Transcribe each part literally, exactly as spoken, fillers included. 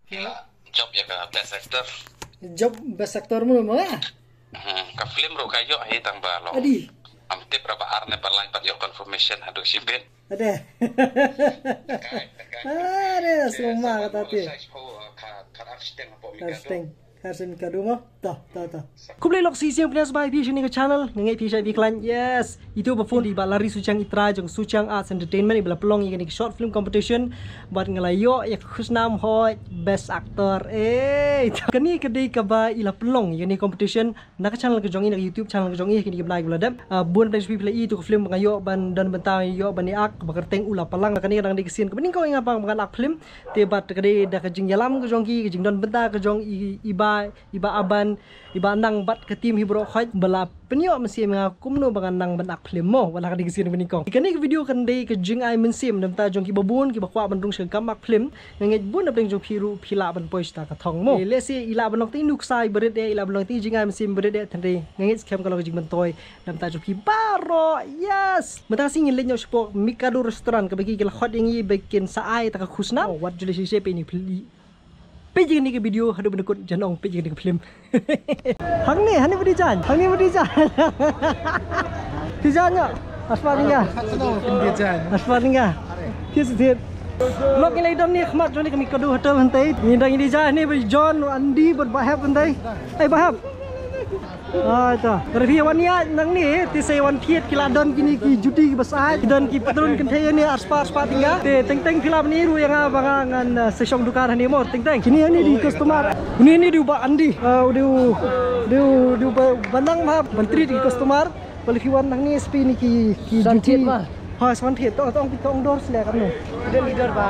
Ki la jop ïa ka best actor. Jop best actor mo mo ah. Hmm, ka film ruh ka ïoh hi tang ba long. Adi. Am tip ra ba ar ne ba lai pat ïoh confirmation haduh shibit. Ade. Ade, suma kata ti. Ka, ka ar shiteng hapoh Mikado. Ar shiteng. Ka ar shiteng Mikado mo. Ta, ta, ta. Khublei lok shisien phi sngewbha phi sha kane ka channel, nga ngeit phi sha phi khlaiñ. Yes. Itu ba phone di ba Lari Suchang Itra jong Suchang Arts Entertainment iba la pynlong ïa kane ka short film competition. Bad nga la ïoh ïa ka khusnam hoi best actor. Eh, kane ka dei kaba i la pynlong ïa kane competition. Na ka channel ka jong i, na ka YouTube channel ka jong i, kine ki bnai ki ba la dep. Ah, bun pdeng shuwa phi la i tu ka film ba nga ïoh ban don bynta, ïoh ban ïa ak ba kyrteng U La Palang. Kane ka dang dei ka sien kaba nyngkong ïa nga ba ngan ak film. Te bad ka dei da ka jingïalam ka jong ki, ka jingdon bynta ka jong i, i Bah, i Bah Aban, i Bah Nang bad ka team hi baroh khoit ba la pynïoh mynsiem ïa nga kumno ba ngan nang ban ak film mo, wat la ka dei ka sien kaba nyngkong. Kane ka video kan dei ka jingai mynsiem na bynta jong kiba bun kiba kwah ban rung sha ka kam ak film. Nga ngeit bun na pdeng jong phi ruh phi lah ban poi sha ka thong mo. Eh, lehse i lah ban long tang i nuksa iba rit eh, i lah ban long tang i jingai mynsiem iba rit eh, hynrei nga ngeit skhem ka long ka jingmyntoi na bynta jong phi baroh. Yes. Mynta shi ngin leit noh shapoh Mikado Restaurant kaba ki la khot ïa ngi ba kin sa ai ta ka khusnam. Oh, wat ju leit shisha peit ïa kane ka video haduh ban kut, jan ong peit ïa kane ka film. Hangne, hangne ba dei jan, hangne ba dei jan. Phi jan ïa. Aspah tynga. Aspah tynga. Phi sdang. Lok ngi la don ne khmat jong ne ka Mikado Hotel hynrei. Ngi dang ïa jan ne ba John, Andy bad Bah Hep hynrei. Ai Bah Hep. Ai ta. Lada phi wan ïa nangne te sa wan thied ki la don kine ki juti kiba sah, ki don ki patron kynthei ne aspah aspah tynga. Te teng teng phi lah ban ïa ruh ïa nga ba nga ngan, eh, sa shong dukan hangne mo teng teng. Kine hangne dei customer. Une hangne dei u Bah Andy. Ah, u dei u, dei u, dei u ba, ba nang ma ban treat ki customer. Ba lada phi wan nangne spi ne ki, ki juti. Sa wan thied ma. Ha, sa wan thied. Tong, tong, tong dor sle katno. Ki don ki dor ba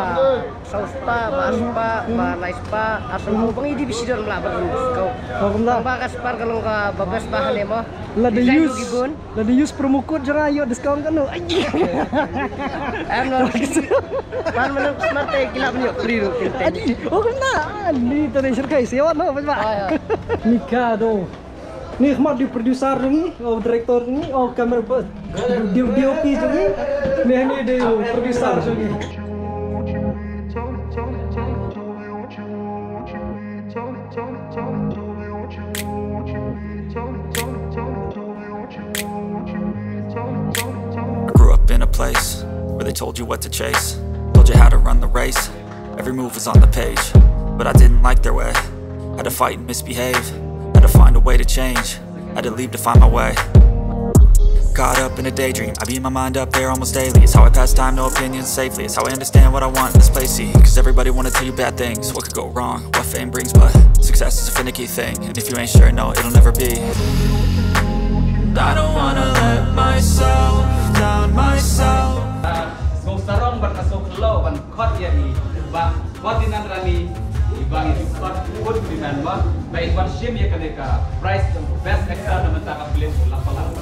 saw spah, ba ar spah, ba lai spah, ar spah. Ba ngi dei ba shi dor mla ba dei discount. Oh, kumta. Ba ka spah ka long kaba best ba hangne mo. Lada use, lada use promo code jong nga ïoh discount katno. Ai. Em no. Pan mano smart te ki lah ban ïoh free ruh. Adi, oh kumta. Ani tare shirkai sewa no, ba. Ai, ai. Mikado. Ni khmat dei u producer jong ngi, o director jong ngi, o camera, dei u D O P jong ngi. Ni hangne dei u producer jong ngi. I grew up in a place where they told you what to chase, told you how to run the race. Every move was on the page, but I didn't like their way. Had to fight and misbehave, had to find a way to change, had to leave to find my way. Caught up in a daydream, I beat my mind up there almost daily. It's how I pass time, no opinions safely. It's how I understand what I want in this place. See, cause everybody wanna tell you bad things. What could go wrong? What fame brings, but success is a finicky thing. And if you ain't sure, no, it'll never be. And I don't wanna let myself down myself. Sngewsarong bad ka sngewkhlo ban khot ïa i Bah Ferdinand Rani, i Bah, i Bah Ferdinand, ba in wan shim ïa kane ka prize jong best actor na bynta ka film Lapalap.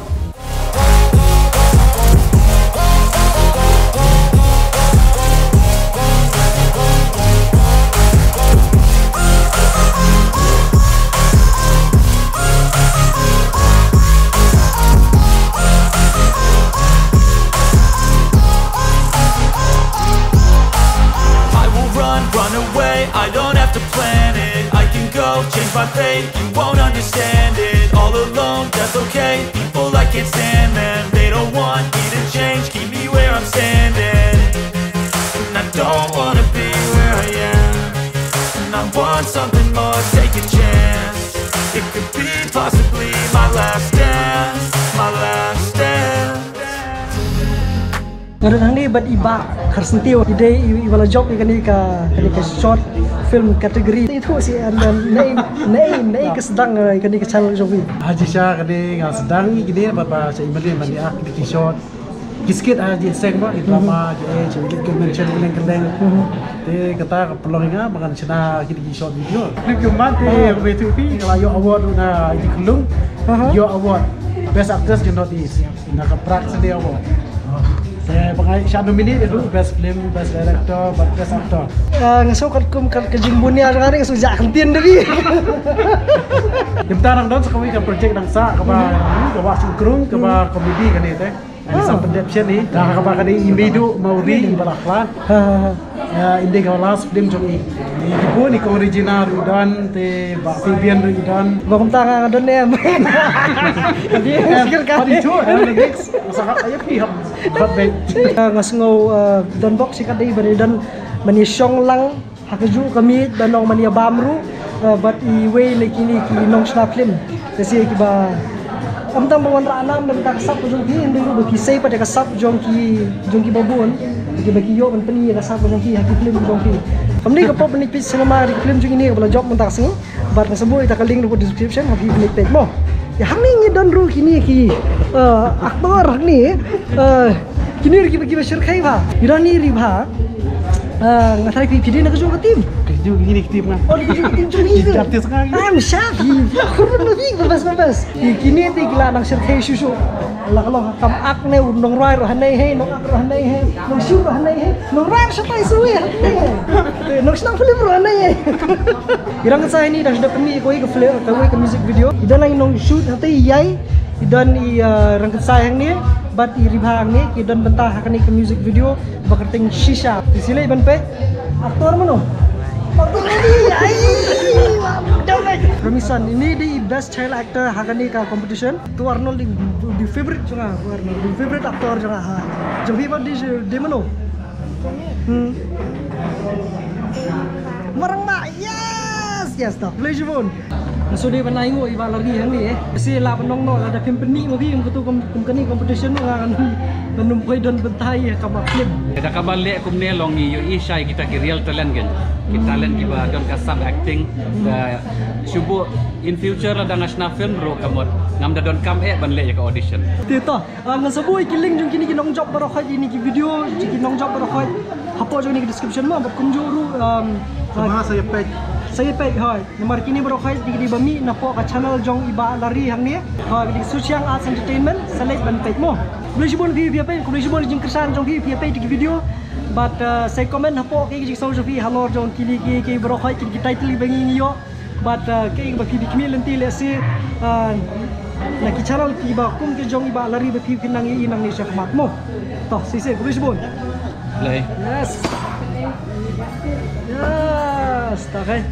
I will run, run away, I don't have to plan it. I can go, change my fate, you won't understand it. All alone, that's okay, people, I can't stand them. They don't want me to change, keep me where I'm standing. And I don't wanna be where I am. And I want something more, take a chance. It could be possibly my last dance, my last dance. Nga don hangne bad i Bah Kharsyntiew, i dei i, i ba la jop ïa kane ka, kane ka short film category. Ïathuh seh, and then, nei, nei, nei ka sdang, eh, kane ka channel jong phi. Ha, shisha kane nga sdang ïa kane bad ba sha i Malay ban ïa kine ki short. Ki skit, ha, jingseng ba, ki drama, ki, eh, ki, ki mention kylleng kylleng. Te kata ka pynlong ïa nga ba ngan shna kine ki short video. Clip ki mat te, ah, ka beit phi, ka la ïoh award na i Khlung. Aha. Ïoh award Best Actress jong North East. Na ka Prag Sunday Award. Te ba nga shah nominate ruh, Best Film, Best Director bad Best Actor. Ah, nga sngew katkum ka, ka jingbun ïa nga, nga sngew jah kyntien da phi. Te mynta nang don sa kawei ka project nang sah kaba, hmm, kaba shu krung, kaba comedy kane te. Ngi sa pyndep shen hi. Da kaba kane i Meiduh Mawrie i ba la khla. Ha, ha, ha. Ïa, ynda ka last film jong i. Ki bun, i Kong Regina ruh i don, te Bah Fabian ruh i don. Ba kumta nga nga don em. Di sikir ka. Hadi tu, eh, next. Masa ka, ayo pi hap. Hap bet. Nga sngew, eh, don bok shi kat dei ban ïa don, ban ïa shong lang ha kajuh ka miej, ba nong ban ïa bam ruh, eh, bad iwei na kine ki nongshna film. Te shi kiba, ym tang ba wanrah nam da ka sap ka jong phi, hynrei ruh ba phi sei pat da ka sap jong ki, jong kiba bun, kiba ki ïoh ban pyni ïa ka sap ka jong phi ha ki film ka jong phi. Kumne ka pop ban ïa peit cinema da ki film jong kine kaba la jop mynta ka sngi. Bad nga sa buh ïa ka link ruh ha description, ha phi ban ïa peit mo. Ïa hangne ngi don ruh kine ki, eh, actor hangne, eh, kine ruh kiba, kiba shyrkhei bha. Ïa don ni ri bha. Eh, nga tharai phi, phi dei na kajuh ka team. Kajuh kine ki team nga. Oh, kajuh ka team jong ngi. Ki artist nga. Am sha phi. Khurun na phi, babas, babas. Ki, kine te ki la nang shyrkhei shuh shuh. La ka long kam ak ne u nongrwai ruh hangne hei, nongak ruh hangne hei, nongshoot ruh hangne hei, nongrwai ruh shatai shuh hei, hangne hei. Te nongshnong film ruh hangne hei. I Rangkynsai hangne dang shu dep pynmih kawei ka film, kawei ka music video. I don i nongshoot hangtei ïai, i don i, uh, Rangkynsai hangne bad i Ribha hangne, ki don bynta ha kane ka music video ba kyrteng Shisha. Te shi leit ban peit. Actor mano? Actor mano? Ai, dang peit. Ramison, ine dei i best child actor ha kane ka competition. Tu Arnold dei, dei favorite jong nga, tu Arnold dei favorite actor jong nga. Ha. Jong phi ba dei, dei mano? Hmm. Marang ba, yes, yes, to. Khublei shibun. Nga shu dei ban ai nguh ïa i Bah Larry hangne eh. Shi la ban ong noh lada phim pynmih ma phi kum katu kum, kum kane competition nga kan ban ym poi don bynta ïa ka ba film. Da kaba leh kumne long ngi ïohi shai kita ki real talent kan. Ki talent kiba don ka sap acting. Da shu buh in future lada nga shna film ruh ka mut ngam da donkam eh ban leh ïa ka audition. Te to, ah, ngan sa buh ïa ki link jong kine ki nongjop baroh khoit, ïa kine ki video jong ki nongjop baroh khoit hapoh jong kine ki description mo, bad kumjuh ruh, um, ah, sa ïa peit. Sa ïa peit, hooid. Namar kine baroh khoit ki dei ba mih napoh ka channel jong i Bah Larry hangne. Hooid, ki dei Suchiang Arts Entertainment, sa leit ban peit mo. Khublei shibun phi, phi ïa peit, khublei shibun jingkyrshan jong phi, phi ïa peit ki video. Bad, ah, sa comment hapoh ki jingsngew jong phi halor jong kine ki, ki baroh khoit, kine ki title ba ngi ïoh. Bad, uh, kaei kaba phi khmih lynti lehse, uh, na ki channel kiba kum ki jong i Bah Larry ba phi phin nang ïohi nangne shakhmat mo. To, shisha, khublei shibun. Blei. Yes. Yes, ta kai.